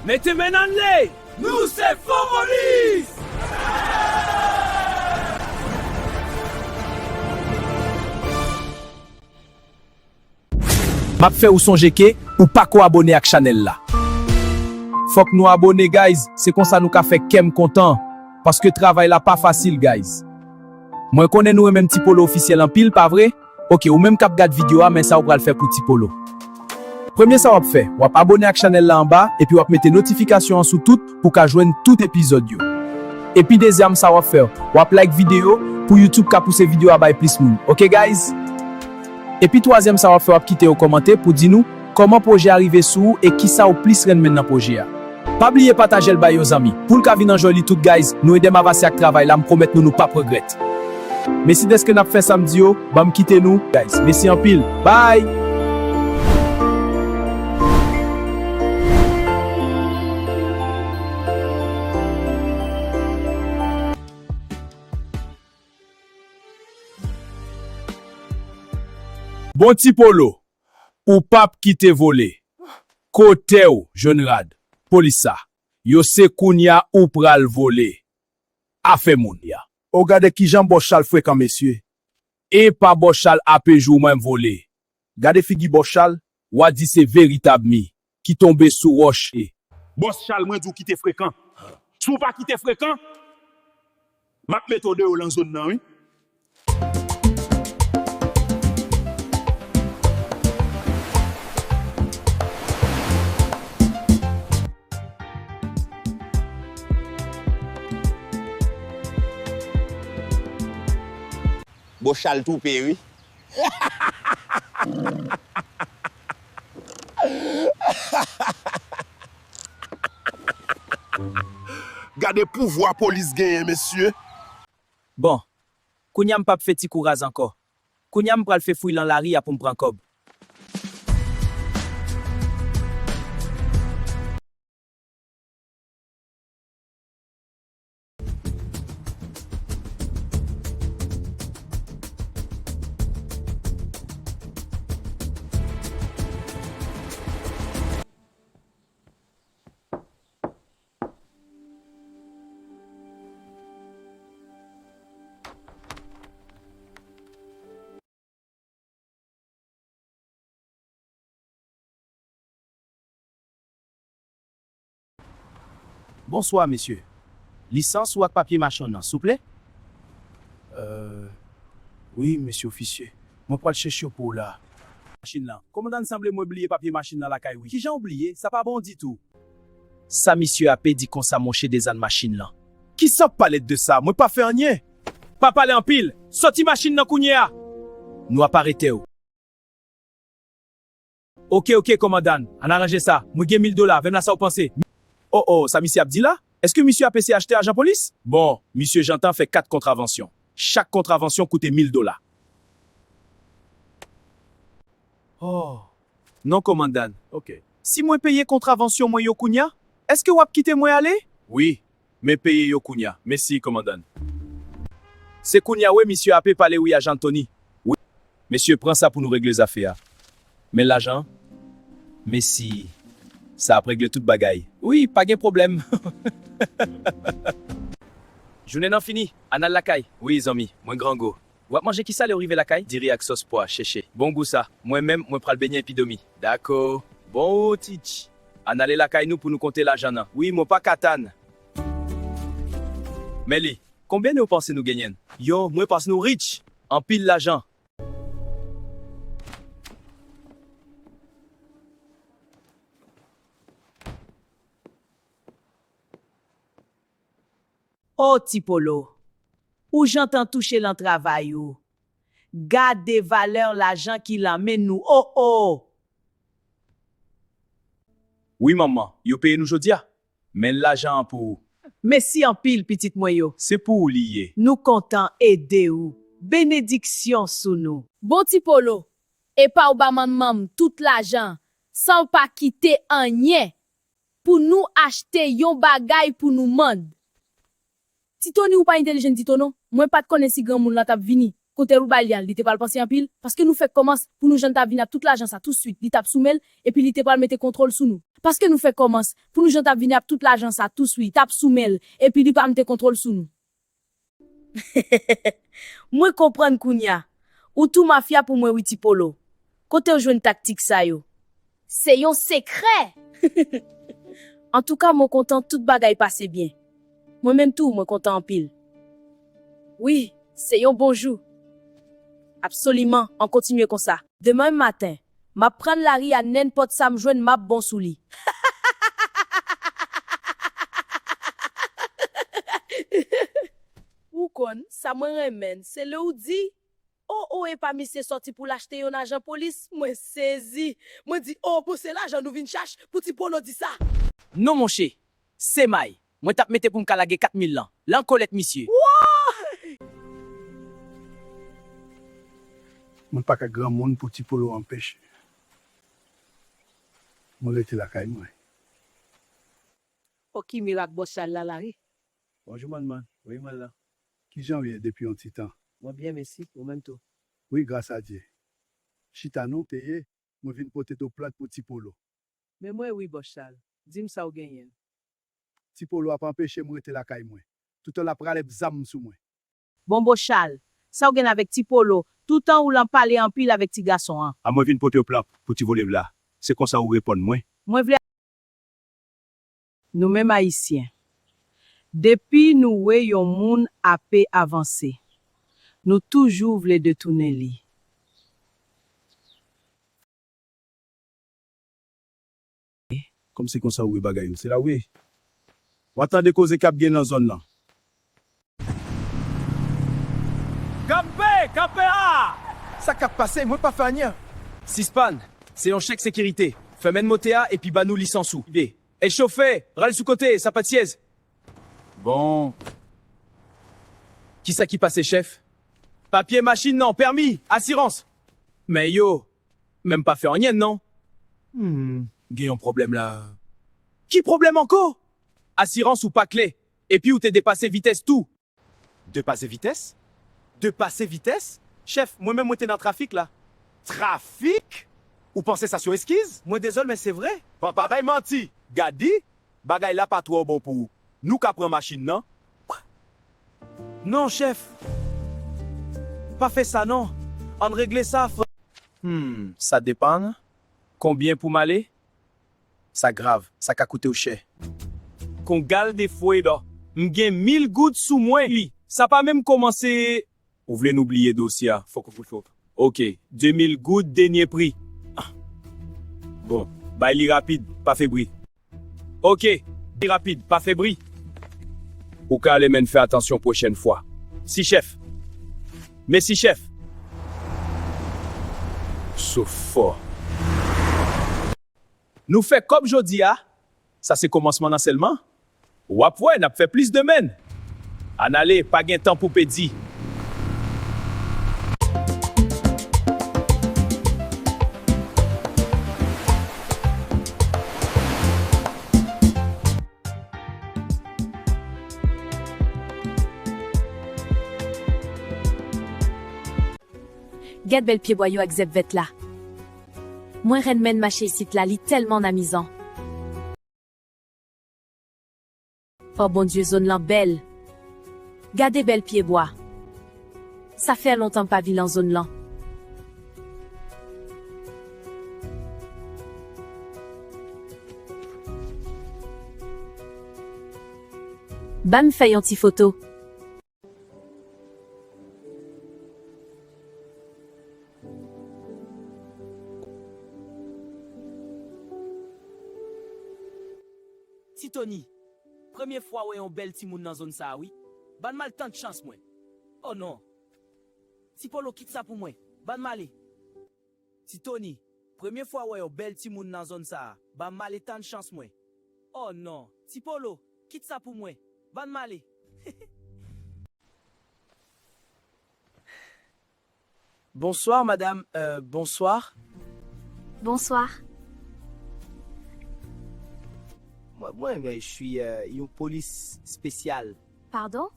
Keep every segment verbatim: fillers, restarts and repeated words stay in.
Mete men n ann le! Nou se Fomolis! M ap fè ou sonje ke ou pako abone ak chanèl la. Fòk nou abone, guys, se konsa nou ka fè kè m kontan, paske travay la pa fasil, guys. Mwen konnen nou renmen Ti Polo Ofisyèl anpil, pa vre? Oke, ou menm k ap gad videyo a, men sa ou pral fè pou Ti Polo. Premye sa w ap fè, w ap abone ak chanèl la anba, epi w ap mete notifikasyon an sou tout pou w ka jwenn tout epizòd yo. Epi dezyèm sa w ap fè, w ap like videyo pou YouTube ka pouse videyo a bay plis moun. Oke, guys? Epi twazyèm sa w ap fè, w ap kite yon kòmantè pou di nou kòman pwojè a rive sou ou e kisa ou plis renmen nan pwojè a. Pa bliye pataje l bay yon zanmi pou l ka vin anjòy li tou, guys. Nou ede m avanse ak travay la, m pwomèt nou, nou p ap regrèt. Mesi dèske n ap fè sa m di yo, ban m kite nou, guys. Mesi anpil. Bye! Bon Ti Polo, ou p ap kite vole. Kote w jwenn rad polis sa? Yo se kounya ou pral vole. Afè moun ya. O gade kijan Bòs Chal frekan, mesye. E pa Bòs Chal ape jou mwen vole. Gade figi Bòs Chal. W a di se veritab mi ki tonbe sou wòch e. Bòs Chal, mwen di w kite frekan. Si w pa kite frekan, m ap mete w deyò lan zòn nan, wi. Bòs Chal toupe, wi. Gade pouvwa polis genyen, mesye. Bon, kounya m p ap fè ti kouraz ankò. Kounya m pral fè fouy lan lari a pou m pran kòb. Bonswa, mesye. Lisans ou ak papye machin nan, souple? Euh, wi, mesye ofisye. Mwen pral chèche yo pou ou la. Machin nan. Kòmandan, sanble mwen bliye papye machin nan lakay, wi. Kijan w bliye? Sa pa bon ditou. Sa misye ape di konsa, monchè, dezann machin nan. Kisa w ap pale de sa? Mwen pa fè anyen. Pa pale anpil. Sòti machin nan kounye a. Nou ap arete w. Oke, oke, kòmandan. Ann aranje sa. Mwen gen mil dola. Avè m la, sa w panse? O, o, sa misye ap di la? Èske misye ap eseye achte ajan polis? Bon, misye gentan fè kat kontravansyon. Chak kontravansyon koute mil dola. Oh. Non, kòmandan. Oke. Si mwen peye kontravansyon mwen yo kounya, èske w ap kite mwen ale? Wi, men peye yo kounya. Mèsi, kòmandan. Se kounya wi misye ape pale wi, ajan Tony. Wi. Mesye, pran sa pou nou regle zafè a. Men lajan. Mèsi. Sa ap regle tout bagay. Wi, pa gen pwoblèm. Jounen nan fini. Ann al lakay. Wi, zanmi. Mwen grangou. W ap manje kisa lè w rive lakay? Diri ak sòs pwa, chèche. Bon gou sa. Mwen menm, mwen pral benyen epi dòmi. Dakò. Bon, Tich. Ann ale lakay nou pou nou konte lajan nan. Wi, mwen pa ka tann. Men li, konbyen nou panse nou genyen? Yo, mwen panse nou rich. Anpil lajan. O Ti Polo, ou gentan touche lan travay ou. Gade valè lajan ki lan men nou, o, o! Wi, manman, yo peye nou jodi a. Men lajan an pou ou. Mèsi anpil, pitit mwen yo. Se pou ou li ye. Nou kontan ede ou. Benediksyon sou nou. Bon Ti Polo, epa w ba manman m tout lajan, san w pa kite anyen pou nou achte yon bagay pou nou mand. Ti Tony, ou pa entèlijan ditou non. Mwen pa t konnen si granmoun lan t ap vini. Kote ou bay li a, li te pral panse anpil, paske nou fèk kòmans pou nou jwenn t ap vin ak tout lajan sa touswit, li t ap sou men l, epi li te pral mete kontwòl sou nou. Paske nou fè kòmans, pou nou jan t ap vini ap tout lajan sa tou swi, t ap sou men l, epi li pa mete kontwòl sou nou. Mwen konprann kounya. Ou tou mafya pou mwen wi Ti Polo. Kote w jwenn taktik sa yo? Se yon sekrè! Antouka, mwen kontan tout bagay pase byen. Mwen menm tou, mwen kontan anpil. Wi, se yon bon jou. Absoliman, ann kontinye konsa. Demen maten, m ap pran lari a, nenpòt sa m jwenn, m ap bon sou li. Ou konn, sa mwen renmen, se lè w di, o, o, epa misye sòti pou l achte yon ajan polis, mwen sezi. Mwen di, o, bon, se lajan nou vin chache pou Ti Polo di sa. Non, monche, se may. Mwen t ap mete pou m ka lage kat mil lan. Lan kòlèt, misye. Woy! Mwen pa ka granmoun pou Ti Polo anpeche mwen rete lakay mwen. O, ki mirak bòs Chal la la, wi. Bonjou, manman. Wi, mwen la. Kijan w ye depi yon ti tan? Mwen byen, mèsi. Ou menm tou? Wi, gras a Dye. Chita non, te ye, mwen vin pote do plant pou Ti Polo. Men mwen wi, bòs Chal. Di m sa w genyen. Ti Polo ap anpeche m rete lakay mwen. Toutan l ap rale zam sou mwen. Bon, bòs Chal, sa w gen avèk Ti Polo? Toutan ou lan pale anpil avèk ti gason an. A mwen vin pote w plant pou ti volèv la. Se konsa ou reponn mwen? Mwen vle. Nou menm Ayisyen, depi nou wè yon moun ape avanse, nou toujou vle detounen li. Kòm se konsa ou wè bagay yo, se la ou ye. W a tande koze k ap gen nan zòn nan. Kanpe! Kanpe a! Sa k ap pase? Mwen pa fè anyen. Sispann! Se yon chèk sekirite. Fèmen motè a epi ban nou lisans ou. Ey chofè, ral sou kote, sa pa t syèz. Bon. Kisa ki pase, chèf? Papye machin nan, pèmi, asirans. Men yo, men m pa fè anyen non. Hmm, gen yon pwoblèm la. Ki pwoblèm ankò? Asirans ou pa klè, epi ou te depase vitès tou. Depase vitès? Depase vitès? Chèf, mwen menm mwen te nan trafik la. Trafik? Ou panse sa se yon eskiz? Mwen dezole, men se vre. Pa, pa bay manti. Gade, bagay la pa twò bon pou ou. Nou ka pran machin nan? Non, chèf. Pa fè sa non. Ann regle sa, frè. Hmm, sa depann. Konbyen pou m ale? Sa grav, sa ka koute w chè. Con gal de fuego. M gen mil goud sou mwen. Li, sa pa menm kòmanse. Ou vle nou bliye dosye a? Fòk ou fout fòk. Oke, de mil goud, dènye pri. Ah. Bon, bay li rapid, pa fè bri. Oke, li rapid, pa fè bri. Ou ka ale, men fè atansyon pwochèn fwa. Si chèf. Mèsi chèf. Souf fò. Nou fè kòb jodi a, sa se kòmansman nan sèlman. W ap wè, n ap fè plis demen. Ann ale, pa gen tan pou pèdi. Gad bèl pyebwa yo ak zèb vèt la. Mwen renmen mache isit la, li tèlman anmizan. O Bondye, zòn lan bèl. Gade bèl pyebwa. Sa fè lontan m pa vin lan zòn lan. Ban m fè yon ti foto. Ti Tony, premye fwa wè yon bèl timoun nan zòn sa a wi. Ban m al tant chans mwen. Oh non. Ti Polo, kit sa pou mwen. Ban m ale. Ti Tony, premye fwa wè yon bèl timoun nan zòn sa a, ban m ale tann chans mwen. Oh non, Ti Polo, kit sa pou mwen, ban m ale. Bonsoir madame, euh, bonsoir. Bonsoir. Mwen, mwen, mwen, je suis euh, yon polis espesyal. Pardon?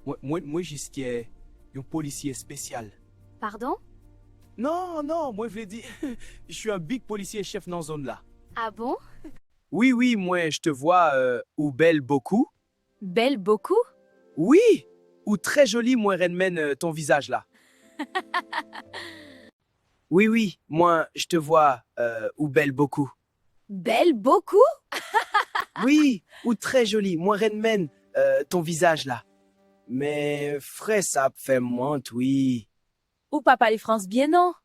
Mwen, mwen, mwen jis ke yon polisye espesyal. Pardon? Non, non, mwen vle di, je suis un big polisye chèf nan zòn la. Ah bon? Oui, oui, moi, je te vois, euh, ou belle beaucoup. Belle beaucoup? Oui, ou très jolie, mwen renmen euh, ton visage là. Oui, oui, moi, je te vois, euh, ou belle beaucoup. Belle beaucoup? Oui, ou très jolie, mwen renmen euh, ton visage là. Men frè sa ap fè m wont, wi. Ou pa pale frans byen non.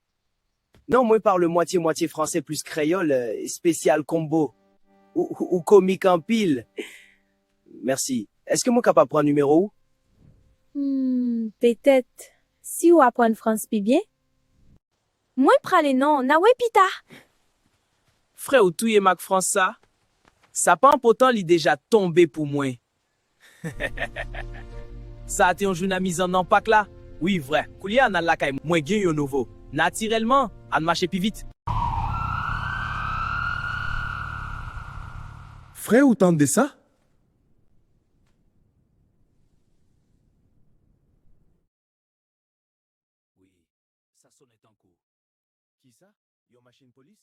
Non, mwen parle moitié-moitié français plus créole, euh, spécial combo. Ou, ou, ou komik anpil. Mèsi. Èske mwen kapab pran nimewo w? Hmm, petèt. Si w aprann frans pi byen. Mwen prale non, n a wè pita. Frè ou touye m ak frans sa. Sa pa enpòtan, li deja tonbe pou mwen. Sa a te yon jounen amizan nan pak la. Wi, vrè. Koulye a n al lakay mwen, gen yon nouvo. Natirèlman, ann mache pi vit. Frè ou tande sa? Wi, sa sonnen tankou. Kisa? Yon machin polis?